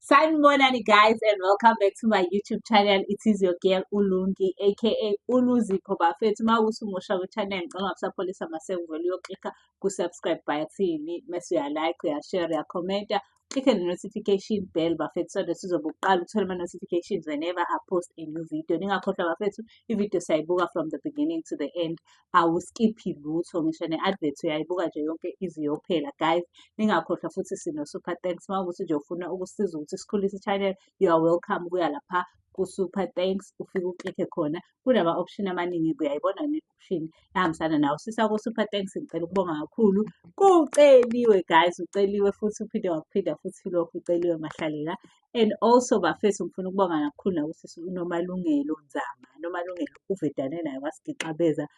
Sanibonani guys and welcome back to my YouTube channel. It is your girl Ulungi aka Uluzipho bafethu. Uma ukuthi umusha ku-channel ngicela ungabusapholisa maseko uvele uyoklikha ku-subscribe button mese uya-like, uya-share, uya-commenta. Click ne-notification bell bafethu so that uzobe uqala ukuthola ama-notifications whenever I post a new video. Ningakhohlwa bafethu, i-video siyayibuka from the beginning to the end. Awuskiphi lutho, ngisho ne-advert uyayibuka nje yonke ize iyophela guys. Ningakhohlwa futhi sino-super thanks. Uma kuwukuthi nje ufuna ukusiza ukuthi sikhulise i-channel, you are welcome ukuya lapha ku-super thanks, ufike uklikhe khona. Kunama-option amaningi, uyayibona ne-option ehambisana nawo. Sisa ku-super thanks, ngicela ukubonga kakhulu. Kuceliwe guys, uceliwe futhi uphinde wakuphinda futhi lokhu uceliwe Mahlalela. And also bafethu ngifuna ukubonga kakhulu nakusisi uNomalungelo Nzama. Nomalungelo uvedane naye wasigixabeza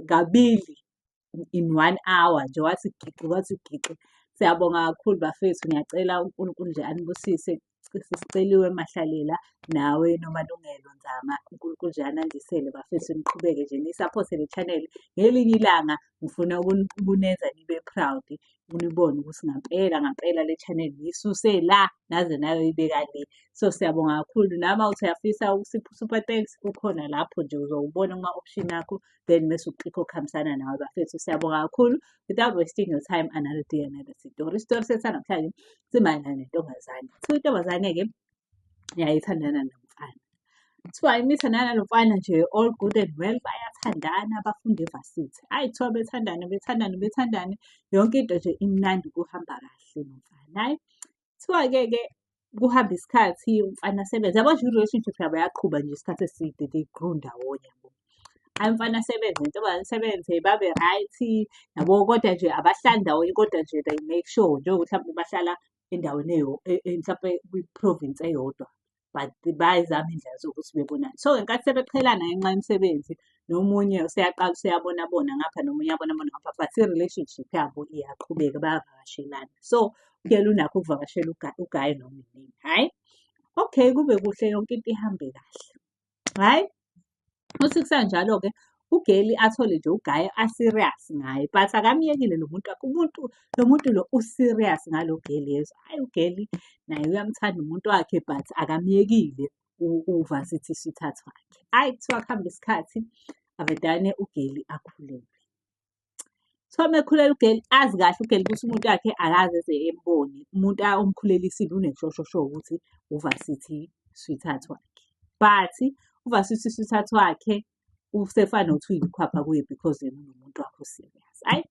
kabili in one hour nje, wathi gixi wathi gixi. Siyabonga kakhulu bafethu, ngiyacela uNkulunkulu nje anibusise. Sisiceliwe Mahlalela nawe Nomalungelo Nzama, uNkulunkulu nje anandisele bafethu, niqhubeke nje nisaphothe le channel. Ngelinye ilanga ngifuna ukunenza nibe proud, unibone ukuthi ngampela ngampela le channel ngiyisuse la naze nayoyibeka le. So siyabonga kakhulu. Nama uthi uyafisa ukusipha super thanks, ukhona lapho nje uzowubona kuma-option akho, then mese uklikha okuhambisana nawe bafethu. Siyabonga kakhulu. Without wasting your time, another day, another story. Isitori sethu sanamhlanje simayelana nentombazane. Kuthiwa intombazane-ke yayithandana nomfana. Kuthiwa imithandana nalo mfana nje all good and well, bayathandana bafunda e-varsity. Hhayi kuthiwa bethandane bethandane bethandane, yonke into nje imnandi kuhamba kahle nomfana. Hhayi, kuthiwa-ke ke kuhamba isikhathi umfana asebenze. Yabo nje i-relationship yabo yaqhuba nje isikhathi eside, they grew ndawonye yabo. Hhayi umfana asebenze, intombazane isebenze, babe right yabo, kodwa nje abahlali ndawonye kodwa nje they make sure njengokuthi mhlampe bahlala endaweni mhlampe kwi-province eyodwa but bayayizama iy'ndlela zokuthi bebonane. So ngenkathi sebeqhelana ngenxa yomsebenzi, nomunye useyaqala useyabona bona ngapha nomunye uyabona bona ngapha, but i-relationship yabo iyaqhubeka bayavakashelana. So u-girl unakho ukuvakashela u-guy noma inini, hhayi. Okay, kube kuhle yonke into ihambe kahle. Hhayi, uthi kusanjalo-ke u-girl athole nje u-guy a-serious ngaye but akamyekile lo muntu wakhe. Umuntu, lo muntu lo u-serious ngalo girl yezwa. Hhayi u-girl naye uyamthanda umuntu wakhe but akamyekile u-varsity sweetheart wakhe. Hhayi kuthiwa kuhamba isikhathi avedane u-girl akhulelwe. Kuthiwa uma ekhulelwe u-girl azi kahle u-girl ukuthi umuntu wakhe akaze eze embone. Umuntu omkhulelisile uneshoshosho ukuthi u-varsity sweetheart wakhe. But u-varsity sweetheart wakhe usefana nokuthi uyikhwapha kuye because yena unomuntu wakhe o-serious. Hhayi,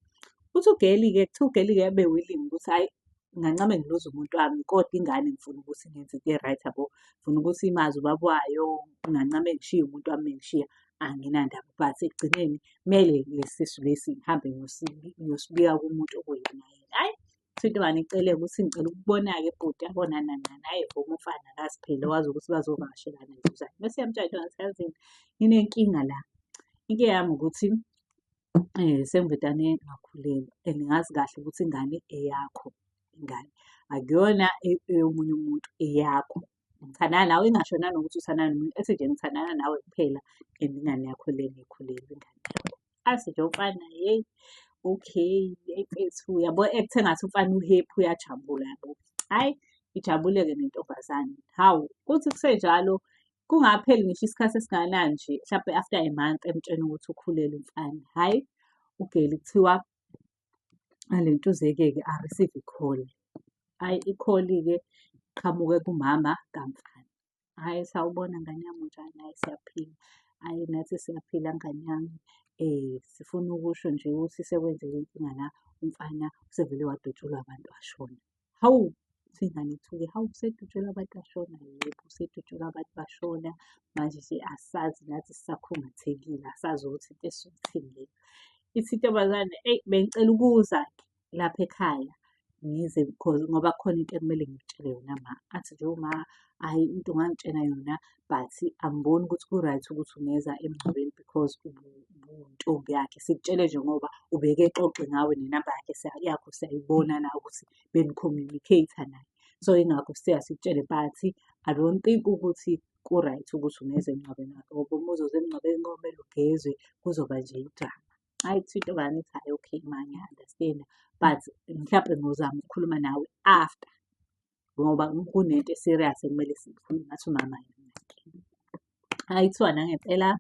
uthi u-girl-ke, kuthiwa u-girl-ke ebe willing ukuthi hhayi ngingancame ngiluze umuntu wami kodwa ingane ngifuna ukuthi ngenze into e-right yabo. Ngifuna ukuthi imazi ubaba wayo, ngingancame ngishiye umuntu wami mengishiya anginandaba. But ekugcineni kumele lesi sisu lesi ngihambe ngiyosibika kumuntu okuyena yena. Hhayi, kuthiwa intombazane icele ukuthi ngicela ukubona-ke bhuti yabona nani nani. Hhayi vuma umfana akazi phela wazi ukuthi bazovakashelana njani. Mese iyamtshela intombazane yazini nginenkinga la. Inkinga yami ukuthi sengivedane ngakhulelwa and ngazi kahle ukuthi ingane eyakho ingane. Akuyona eyomunye umuntu, eyakho. Ngithandana nawe ingasho nanokuthi uthandana nomuntu, ethi nje ngithandana nawe kuphela and ingane yakho le ngiyikhulelwe ingane yakho. Athi nje umfana hheyi, okay, hheyi mfethu uyabo ekuthe ngathi umfana u-happy uyajabula yabo. Hhayi, ijabule-ke nentombazane. Hawu, kuthi kusenjalo kungapheli ngisho isikhathi esingakanani nje hlampe after a month emtshela ukuthi ukhulelwe umfana. Hhayi, u-girl kuthiwa alentuzeke-ke a-receive i-call. Hhayi, i-call-ke iqhamuke kumama kamfana. Hhayi, sawubona ngane yami, unjani? Hhayi, siyaphila. Hhayi, nathi siyaphila ngane yami. Sifuna ukusho nje ukuthi sekwenzeke inkinga la, umfana usevele wadutshulwa abantu washona. Hawu, ithi ingane ithuke, hawu usedutshulwe abantu washona? Yebo, usedutshulwe abantu bashona. Manje nje asazi nathi sisakhungathekile, asazi ukuthi into esuke ithini le. Ithi intombazane, eyi bengicela ukuza-ke lapha ekhaya ngize because ngoba kukhona into ekumele ngikutshele yona ma. Athi nje uma, hhayi into ungangitshela yona but angiboni ukuthi ku-right ukuthi ungeza emngcwabeni because ubuyintombi yakhe. Sikutshele nje ngoba ubeke exoxe ngawe nenamba yakhe yakho siyayibona la ukuthi beni-communicate-a naye. So yingakho siya sikutshele but I don't think ukuthi ku-right ukuthi ungeza emngcwabeni wakhe ngoba uma uzoza emngcwabeni komele ugezwe kuzoba nje idrama. Hhayi kuthiwa intombazane ithi hhayi okay ma ngiya-understand-a but mhlampe ngizozama ukukhuluma nawe after. Ngoba kunento e-serious ekumele siyikhulume. Ngathi umama yena. Hhayi kuthiwa nangempela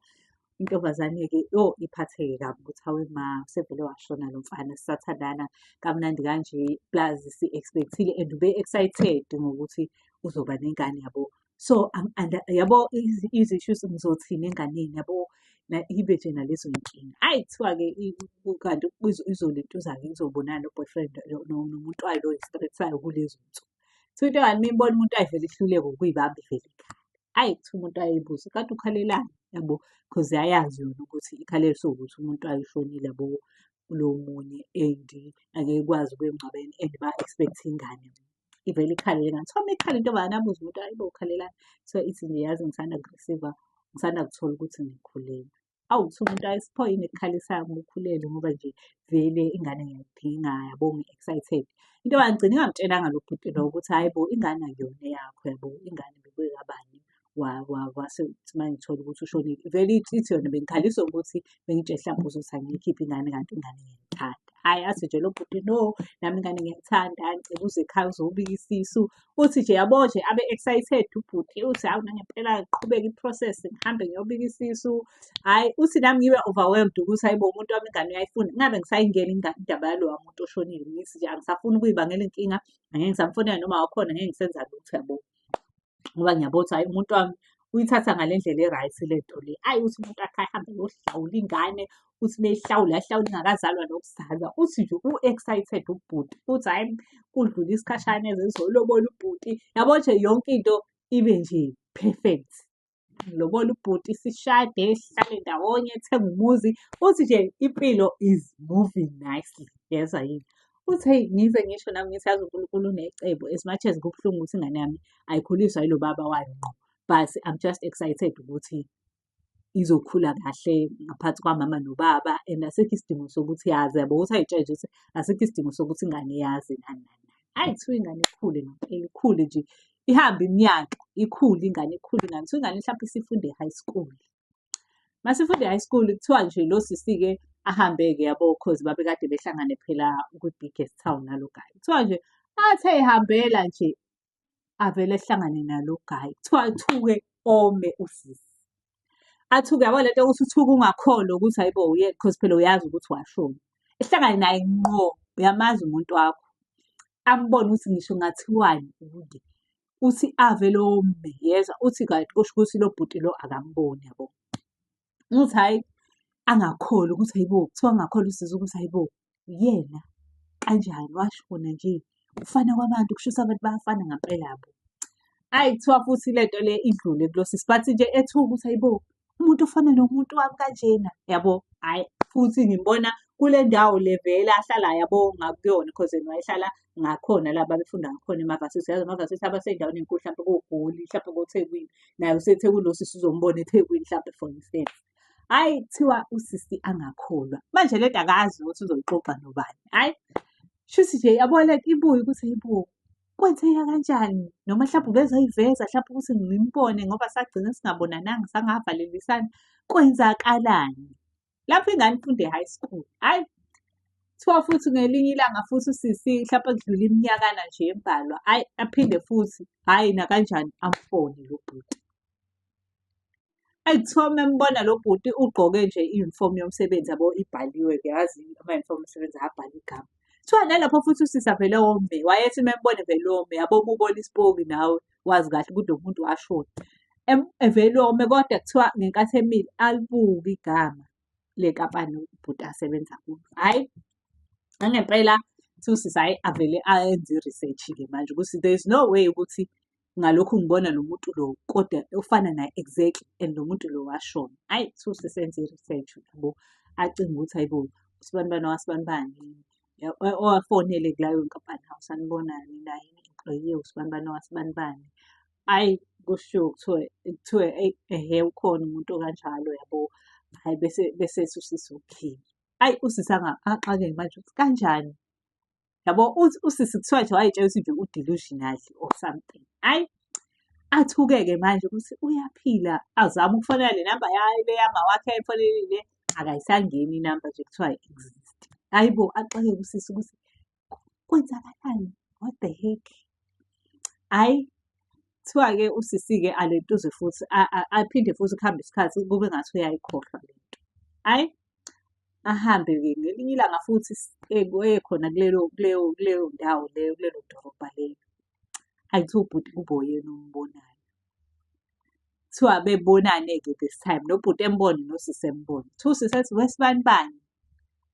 intombazane-ke yo iphatheke kabi ukuthi hawe ma usevele washona lo mfana sisathandana kamnandi kanje. Plus si-expect-ile and ube-excited ngokuthi uzoba nengane yabo. So yabo izisho ngizothini enganeni yabo, ibe nje nalezo y'nkinga. Hhayi kuthiwa-ke kanti izolentuza-ke izobonana no-boyfriend nomuntu wayo lo oyi-straight sayo kulezo iy'nsuku. Kuthiwa intombazane uma ibona umuntu wayo ivele ihluleke ukuy'bamba ivele ikhale. Hhayi kuthiwa umuntu wayo ayibuze, kanti ukhalelani yabo? Cause yayazi yona ukuthi ikhaleliswa ukuthi umuntu wayo ushonile yabo, kulo omunye and angeke ikwazi ukuya emngcwabeni and ba-expect-a ingane. Ivele ikhale le ngane. Kuthiwa uma ikhala intombazane abuze umuntu, hhayi bo ukhalelani? Kuthiwa ithi nje yazi ngisanda ku-receive-a, ngisanda kuthola ukuthi ngikhulelwe. Awu kuthiwa umuntu hhayi Sipho yini ekukhalisayo uma ukhulelwe ngoba nje vele ingane ngiyayidinga yabo ngi-excited. Intombazane igcine ingamtshelanga lo bhuti lo ukuthi hhayi bo ingane akuyona eyakho yabo, ingane bekuyekabani wase uthi uma ngithola ukuthi ushonile. Vele ithi yona bengikhaliswa ukuthi bengitshela hlampe uzothi angiyikhiphe ingane kanti ingane ngiyayithanda. Hhayi athi nje lo bhuti no, nami ingane ngiyayithanda ngicela uze ekhaya uzobika isisu. Uthi nje yabo nje abe excited ubhuti uthi hawu nangempela iqhubeke i-process ngihambe ngiyobika isisu. Hhayi uthi nami ngibe overwhelmed ukuthi hhayi bo umuntu wami ingane uyayifuna. Ngingabe ngisayingena indaba yalowa muntu oshonile ngithi nje angisafuni ukuy'bangela inkinga, angeke ngisamfonela noma wakhona ngeke ngisenza lutho yabo. Ngoba ngiyabona ukuthi hhayi umuntu wami uyithatha ngale ndlela e-right le nto le. Hhayi uthi umuntu wakhe ahambe ayohlawula ingane, uthi uma eyihlawula ayihlawule ingakazalwa nokuzalwa. Uthi nje u-excited ubhuti, uthi hhayi kudlule isikhashana eze ezolobola ubhuti. Yabo nje yonke into ibe nje perfect. Ngilobola ubhuti sishade, sihlale ndawonye, thenge umuzi. Uthi nje impilo is moving nicely, yezwa yini? Uthi hheyi ngize ngisho nami ngithi yazi uNkulunkulu unecebo as much as kubuhlungu ukuthi ingane yami ayikhuliswa yilo baba wayo ngqo. But I'm just excited ukuthi izokhula kahle ngaphansi kwamama nobaba and asikho isidingo sokuthi yazi yabo ukuthi ay'tshele nje ukuthi asikho isidingo sokuthi ingane yazi nani nani nani. Hhayi kuthiwa ingane ikhule ngempela ikhule nje ihambe iminyaka ikhule ingane ikhule ingane. Kuthiwa ingane mhlampe isifunde e-high school. Masifunde e-high school kuthiwa nje lo sisi-ke ahambe-ke yabo cause babekade behlangane phela kwi-biggest town nalo guy. Kuthiwa nje athe ehambela nje avele ehlangane nalo guy. Kuthiwa athuke ome usisi. Athuke yabo lento yokuthi uthuke ungakholwa ukuthi hhayi bo uye cause phela uyazi ukuthi washona. Ehlangane naye ngqo uyamazi umuntu wakho. Ambone ukuthi ngisho kungathiwani kuye. Uthi avele ome yezwa uthi kanti kusho ukuthi lo bhuti lo akamboni yabo. Ngithi hhayi angakholwa ukuthi hhayi bo, kuthiwa angakholwa usisi ukuthi hhayi bo, uyena kanjani washona nje. Ukufana kwabantu kusho ukuthi abantu bayafana ngampela yabo. Hhayi kuthiwa futhi le nto le idlule kulo sisi but nje ethuka ukuthi hhayi bo, umuntu ofana nomuntu wami kanjena yabo. Hhayi futhi ngimbona kule ndawo le vele ahlala yabo ngakuyona cause yena wayehlala ngakhona la babefunda ngakhona emavasithi. Uyazi amavasithi aba sey'ndaweni ey'nkulu hlampe koGoli, hlampe koThekwini. Naye useThekwini lo sisi uzombona eThekwini hlampe for instance. Hhayi kuthiwa usisi angakholwa. Manje lento akazi ukuthi uzoyixoxa nobani. Hhayi shuthi nje yabo lento ibuye ukuthi hayi bo, kwenzeka kanjani? Noma hlampe ubezoyiveza hlampe ukuthi ngimbone ngoba sagcina singabonananga sangavalelisana. Kwenzakalani? Lapho ingane ifunda e-high school. Hhayi kuthiwa futhi ngelinye ilanga futhi usisi hlampe kudlule iminyakana nje embalwa, hhayi aphinde futhi, hhayi nakanjani amfone lo bhuti. Eyi kuthiwa uma embona lo bhuti ugqoke nje i-uniform yomsebenzi yabo ibhaliwe-ke yazi ama-uniform omsebenzi ayabhalwa igama. Kuthiwa nalapho futhi usisi avele ome, wayethi uma embona evele ome, yabo uma ubona isipoki nawe wazi kahle ukuthi lo muntu washona. Evele ome kodwa kuthiwa ngenkathi emile alibuke igama lenkampani ubhuti asebenza kuyo. Hhayi, nangempela kuthiwa usisi hhayi avele ayenze i-research-ke manje ukuthi there is no way ukuthi ngalokhu ngibona lo muntu lo kodwa ufana naye exactly and lo muntu lo washona. Hhayi kuthiwa usesenza i-research yabo, acinge ukuthi hhayi bo, usibanibani wakasibanibani owafonele kuleyo nkampani, hawu sanibonani naye i-employee usibanibani wakasibanibani. Hhayi kushiwo kuthiwe kuthiwe eyi ehhe ukhona umuntu okanjalo yabo. Hhayi bese bese ethi usisi okay. Hhayi usisi axakeke manje ukuthi kanjani? Yabo uthi usisi kuthiwa nje wayey'tshela ukuthi nje u-delusional or something. Hhayi athuke-ke manje ukuthi uyaphila azame ukufonela le namba le yamawakhe ayifonelile akayisangeni inamba nje kuthiwa ayi-exist. Hhayi bo axakeke usisi ukuthi kwenzakalani? What the heck? Hhayi, kuthiwa-ke usisi-ke alentuze futhi aphinde futhi kuhambe isikhathi kube ngathi uyayikhohlwa le nto. Hhayi, ahambe-ke ngelinye ilanga futhi ekhona kulelo kuleyo kuleyo ndawo leyo kulelo dolobha lelo. Hhayi kuthiwa ubhuti kube uyena ombonayo. Kuthiwa bebonane-ke this time, nobhuti embona nosisi embona. Kuthiwa usisi ethi, wesibanibani,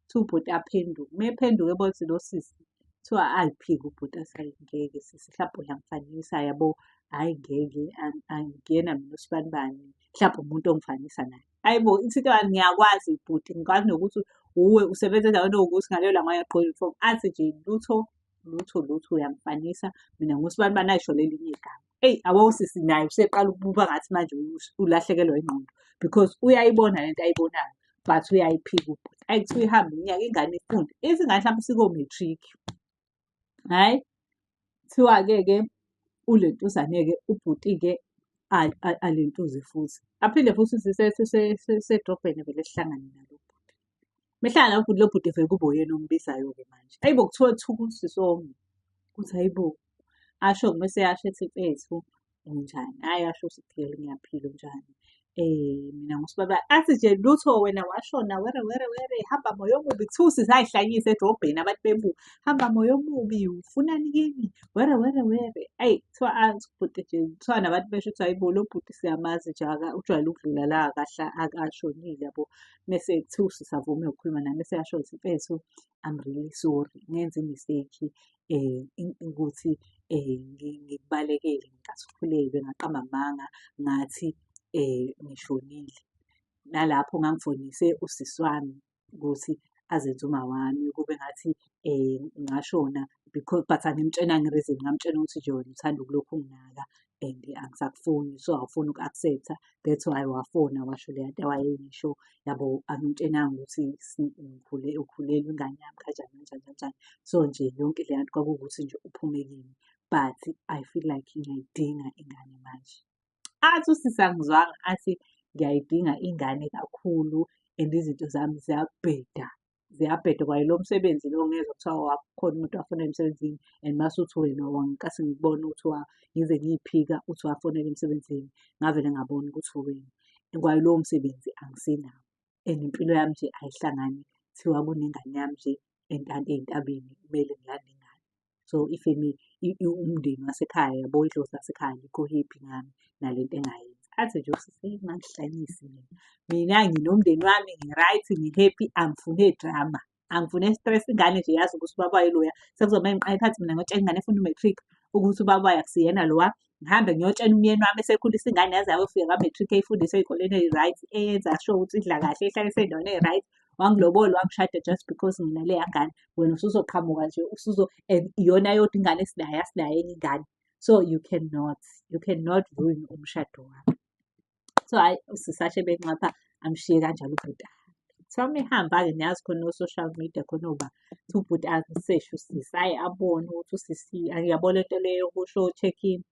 kuthiwa ubhuti aphenduke, uma ephenduka ebona ukuthi ilo sisi, kuthiwa ayiphike ubhuti athi, hhayi ngeke sisi hlampe uyangifanisa yabo, hhayi ngeke angiyena mina usibanibani, hlampe umuntu ongifanisa naye. Hhayi bo, ithi into ngiyakwazi bhuti, ngikwazi nokuthi uwe usebenza endaweni ewukuthi ngalelo langa wawungagqokile i-uniform. Athi nje lutho, lutho, lutho uyamfanisa, mina ngiwusibanibani ayisho nelinye igama. Eyi yabo usisi naye useqala ukuba ngathi manje ulahlekelwa ingqondo because uyayibona lento ayibonayo but uyayiphika ubhuti. Ayi kuthiwa ihambe iminyaka ingane ifunde, ithi ingane hlampe isiko-matric. Hhayi, kuthiwa-ke ke ulentuzane-ke ubhuti-ke alentuze futhi. Aphinde futhi sisedrobheni vele sihlangane nalo bhuti. Mehlangana nobhuti, lo bhuti vele kube uyena ombizayo-ke manje. Hhayi bo, kuthiwa ethuka usisi ukuthi hhayi bo. Asho-ke mese eyasho ethi mfethu unjani? Hhayi asho ukuthi ngiyaphila unjani? Mina ngusibaba, athi nje lutho wena washona were were were, hamba moya omubi. Kuthiwa usisi ayihlanyise edrobheni abantu bebuka, hamba moya omubi, ufunani kimi? Were were were. Ayi kuthiwa athi ubhuti nje, kuthiwa nabantu besho ukuthi hhayi bo lo bhuti siyamazi nje ujwayele ukudlula la akashonile yabo. Mese kuthiwa usisi avume ukukhuluma naye mese eyasho ukuthi mfethu I'm really sorry, ngenze i-mistake ukuthi ngikubalekele ngenkathi ukhulelwe ngaqamba amanga ngathi ngishonile. Nalapho ngangifonise usisi wami ukuthi azenze umawami kube ngathi ngashona because but angimtshenanga i-reason, ngamtshela ukuthi nje wena uthanda ukulokhu unginaka and angisakufuni so awufuni uku-accept-a. That's why wafona washo leya nto awayeyisho yabo. Angimtshenanga ukuthi ukhulelwe ingane yami kanjani kanjani kanjani. So nje yonke leya nto kwakuwukuthi nje uphume kimi but I feel like ngiyayidinga ingane manje. Athi usisi angizwanga athi ngiyayidinga ingane kakhulu and izinto zami ziyabheda. Ziyabheda kwaye lo msebenzi lo ngezwa kuthiwa khona umuntu wafonela emsebenzini and mase uthi wena ngenkathi ngikubona ukuthi ngize ngiyiphika uthi wafonela emsebenzini, ngavele ngabona ukuthi uwena. Kwaye lowo msebenzi angisenawo and impilo yami nje ayihlangani. Kuthiwa kunengane yami nje entanta ey'ntabeni kumele ngilande ingane. So ifemeli, umndeni wasekhaya yabo, idlozi lasekhaya alikho happy ngami nale nto engayenza. Athi nje usisi eyi ungangihlanyisi mina. Mina nginomndeni wami ngi-right, ngi-happy, angifune drama, angifune stress. Ingane nje yazi ukuthi ubaba wayo loya. Sekuzomele ngiqale phansi mina ngiyotshela ingane efunda u-matric ukuthi ubaba wayo akusiyena lowa. Ngihambe ngiyotshela umyeni wami esekhulisa ingane yaze yayofika ka-matric eyifundise ey'koleni ey'right, eyenza sure ukuthi idla kahle, ihlale endaweni e-right. Wangilobola wangishada just because nginaleya ngane. Wena usuzoqhamuka nje and iyona yodwa ingane esinayo asinayo enye ingane. So you cannot ruin umshado wami. So hhayi usisi ashe benxapha amshiye kanjalo ubhuti. Kuthiwa uma ehamba-ke niyazi khona o-social media khona oba, kuthiwa ubhuti amseshe usisi, hhayi abone ukuthi usisi uyabo le nto le yokusho o-check-in,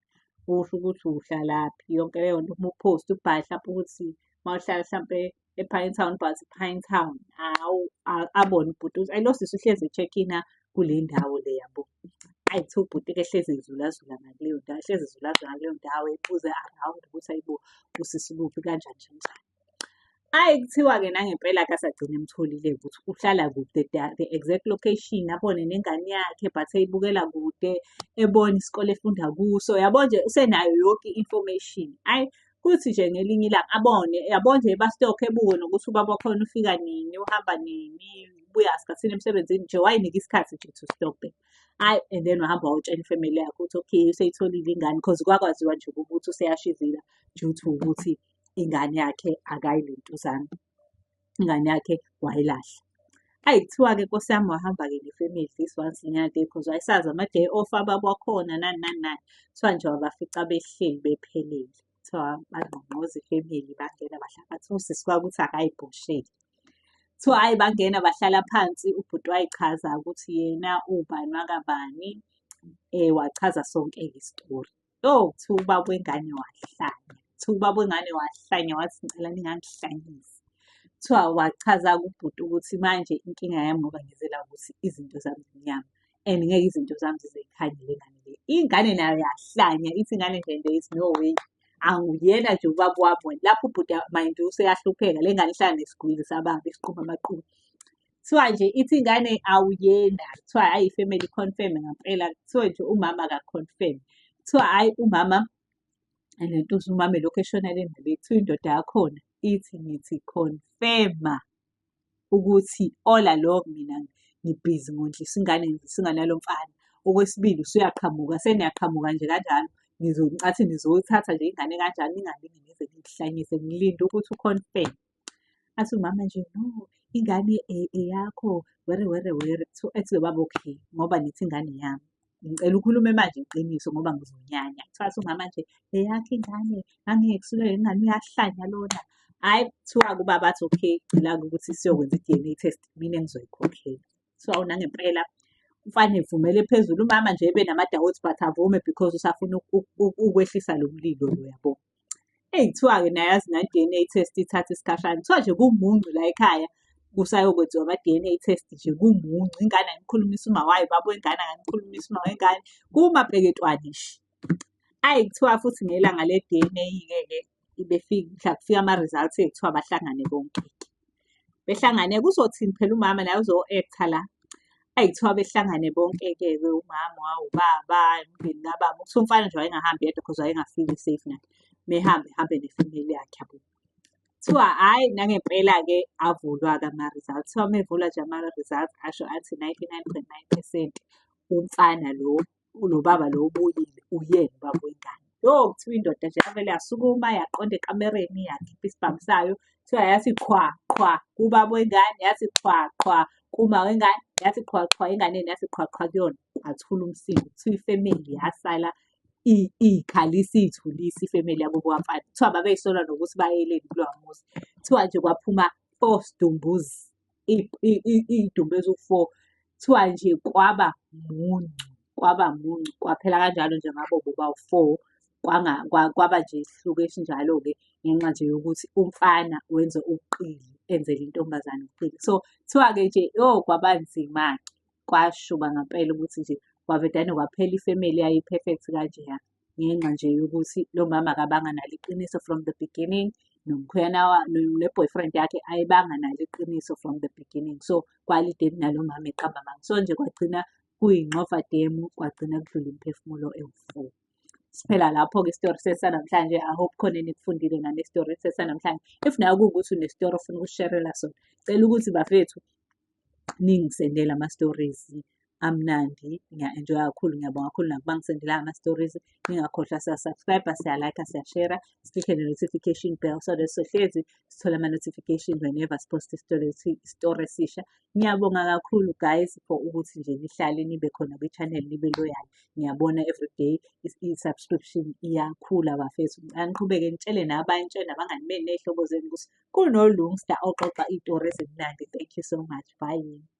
usho ukuthi uhlalaphi yonke leyo nto. Uma uphosta ubhale hlampe ukuthi uma uhlala hlampe e-Pinetown ubhale ukuthi Pinetown. Hawu abone ubhuti ukuthi ayi lo sisi uhlezi e-check-in-a kule ndawo le yabo. Hhayi kuthiwa ubhuti-ke ehlezi ezulazula ngakuleyo ndawo, ehlezi ezulazula ngakuleyo ndawo ebuze around ukuthi hhayi bo usisi ukuphi kanjani kanjani. Hhayi kuthiwa-ke nangempela-ke asagcina emtholile-ke ukuthi uhlala kuphi the exact location, abone nengane yakhe but eyibukela kude, ebona isikole efunda kuso. Yabo nje usenayo yonke i-information. Hhayi kuthi nje ngelinye ilanga abone, yabo nje eba-stalk-e ebuke nokuthi ubaba wakhona ufika nini, uhamba nini, ubuya sikhathini emsebenzini nje way'nika isikhathi nje to stalk them. Hhayi and then wahamba wayotshela ifemeli yakhe ukuthi okay useyitholile ingane cause kwakwaziwa nje ukuthi useyashizila due to ukuthi ingane yakhe akayilentuzana, ingane yakhe wayilahla. Hhayi kuthiwa-ke Nkosi yami wahamba-ke nefemeli this once in a day cause wayesazi ama-day off ababa wakhona nani nani nani. Kuthiwa nje wabafica behleli bephelele. Kuthiwa bangqongqoza ifemeli bangena bahlala phansi. Usisi kwakuthi akayibhoshele. Kuthiwa hhayi bangena bahlala phansi ubhuti wayichaza ukuthi yena ubani wakabani, wachaza sonke-ke isitori. Yo, kuthiwa ubaba wengane wahlanya, kuthiwa ubaba wengane wahlanya wathi ngicela ningangihlanyisi. Kuthiwa wachaza kubhuti ukuthi manje inkinga yami ngoba ngize la ukuthi izinto zami zimnyama. And ngeke izinto zami zize zikhanye le ngane le. Ingane nayo yahlanya, ithi ingane nje there is no way. Anguyena nje ubaba wami wena. Lapho ubhuti mind you useyahlupheka, le ngane ihlala nesigwili sababa esiqhuma amaqhubu. Kuthiwa nje ithi ingane awuyena, kuthiwa hhayi ifemeli i-confirm-e ngampela, kuthiwa nje umama aka-confirm-e. Kuthiwa hhayi umama lentuza umama elokhu eshona le ndaba, kuthiwa indoda yakhona ithi ngithi confirm-a ukuthi all along mina ngibhizi ngondlisa ingane ngidlisa ingane yalo mfana. Okwesibili usuyaqhamuka, seniyaqhamuka nje kanjalo, nizocathi nizoyithatha nje ingane kanjani ningalinge nize ningihlanyise, ngilinde ukuthi u-confirm. Athi umama nje no, ingane eyakho were were were. Kuthiwa ethi lo baba okay, ngoba nithi ingane eyami. Ngicela ukhulume manje iqiniso ngoba ngizonyanya. Kuthiwa athi umama nje eyakho ingane, angeke kusukele ingane uyahlanya lona. Hhayi kuthiwa-ke ubaba athi okay, cela-ke ukuthi siyokwenza i-D_N_A test, mina engizoyikhokhela. Kuthiwa nangempela umfana evumele phezulu, umama nje ebe nama-doubts but avume because usafuna ukwehlisa lo mlilo lo yabo. Eyi kuthiwa-ke naye yazi ne-D_N_A test ithatha isikhashana. Kuthiwa nje kumuncu la ekhaya kusayokwenziwa ama-D_N_A test nje kumuncu. Ingane ayimkhulumisi uma wayo, ubaba wengane akayimkhulumisi uma wengane, kumapeketwane nje. Ayi kuthiwa futhi ngelanga le-D_N_A-ke ke mhla kufika ama-results kuthiwa bahlangane bonke-ke. Behlangane kuzothini phela umama naye uzo-act-a la. Ayi kuthiwa behlangane bonke-ke umama, ubaba, umndeni kababa. Kuthiwa umfana nje wayengahambi yedwa cause wayengafili safe naye. Mehamba ehambe nefemeli yakhe yabo. Kuthiwa hhayi nangempela-ke avulwa-ke ama-results. Kuthiwa uma evulwa nje ama-results asho athi 99.9% umfana lo, lo baba lo obuyile uyena ubaba wengane. Yo kuthiwa indoda nje yavele yasukuma yaqonda ekamereni yakhipha isibhamu sayo. Kuthiwa yathi qhwa qhwa kubaba wengane, yathi qhwa qhwa kuma wengane, yathi qhwa qhwa enganeni, yathi qhwa qhwa kuyona. Kwathula umsindo. Kuthiwa ifemeli yasala iy'khalisa iy'thulisa ifemeli yakubo kamfana. Kuthiwa babey'sola nokuthi bayeleni kulowa muzi. Kuthiwa nje kwaphuma four sdumbuz, iy'dumbu eziwu-four. Kuthiwa nje kwaba muncu, kwaba muncu, kwaphela kanjalo nje ngabo bobawu-four. Kwaba nje isihluku esinjalo-ke ngenxa nje yokuthi umfana wenze ubuqili, enzele intombazane ubuqili. So kuthiwa-ke nje yo kwaba nzima-ke, kwashuba ngampela ukuthi nje kwavedane kwaphela ifemeli eyayi-perfect kanjeya. Ngenxa nje yokuthi lo mama akabanga nalo iqiniso from the beginning, nomkhwenyana ne-boyfriend yakhe ayibanga nalo iqiniso from the beginning. So kwalide nalo mama eqamba amanga. So nje kwagcina kuyingxova demu, kwagcina kudlula imiphefumulo ewu-four. Siphela lapho-ke isitori sethu sanamhlanje. I hope khona enikufundile nane sitori sethu sanamhlanje. If nawe kuwukuthi unestori ofuna ukusisherela sona, cela ukuthi bafethu ningisendele ama-stories amnandi. Ngiya-enjoy-a kakhulu, ngiyabonga kakhulu nakubangisendela ama-stories. Ningakhohlwa siya-subscribe-a, siya-like-a, siya-share-a, si-click-e ne-notification bell so that sohlezi sithola ama-notification whenever si-post isitori esisha. Ngiyabonga kakhulu guys for ukuthi nje nihlale nibe khona kwi-channel nibe loyal. Ngiyabona everyday i-subscription iyakhula bafethu. Aniqhubeke nitshele nabanye, nitshele nabangani benu ney'hlobo zenu ukuthi kunoLungsta oxoxa iy'tori ezimnandi. Thank you so much, bye.